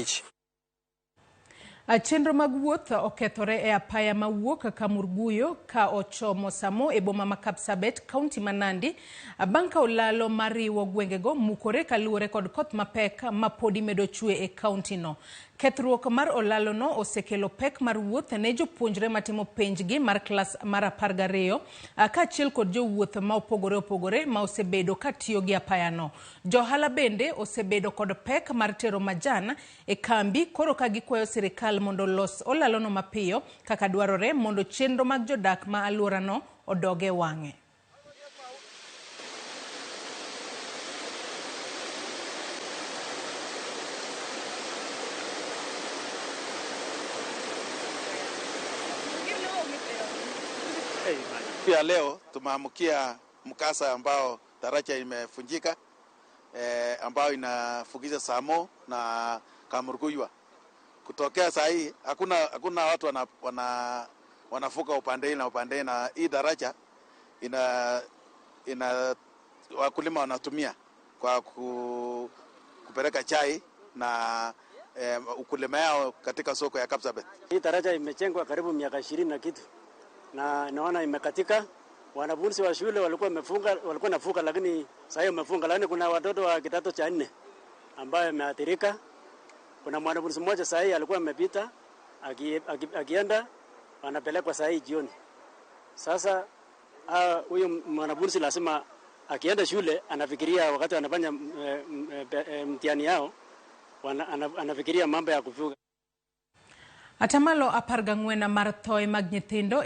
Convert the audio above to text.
5. Chenro mag wuoth okethore e apaya mawuok Kamurguyo ka ochomo Samo e boma ma Kapsabet, kaunti ma Nandi, bang' ka olalo mariwo gwengego mukore kaluwore kod koth mapek ma podi medo chwe e kaunti no. Kethruok mar olalo no osekelo pek mar wuoth ne jopuonjre matimo penjgi mar klas mar 12 kaachiel kod jowuoth ma opogore opogore ma osebedo ka tiyo gi apaya no. Johala bende osebedo kod pek mar tero majan e kambi koro ka gikwayo sirikal mondo olos olalono mapiyo kaka dwarore mondo chenro mag jodak ma alworano odog e wang'e. Ya leo tumeamkia mkasa ambao daraja imefunjika ambayo inafukisha Samo na Kamurguywa. Kutokea saa hii hakuna watu wanafuka upande hii na upande hii, na hii daraja ina wakulima wanatumia kwa kupeleka chai na ukulima yao katika soko ya Kapsabet. Hii daraja imejengwa karibu miaka 20 na kitu na naona imekatika. Wanafunzi wa shule walikuwa wamefunga, walikuwa nafuka, lakini sasa wamefunga, lakini kuna watoto wa kidato cha 4 ambao wameathirika. Kuna mwanafunzi mmoja sasa alikuwa amepita akienda anapelekwa sasa jioni. Sasa huyo mwanafunzi lazima akienda shule anafikiria wakati anafanya mtihani yao, anafikiria mambo ya kuvuka. 14% mar thoe mag nyithindo.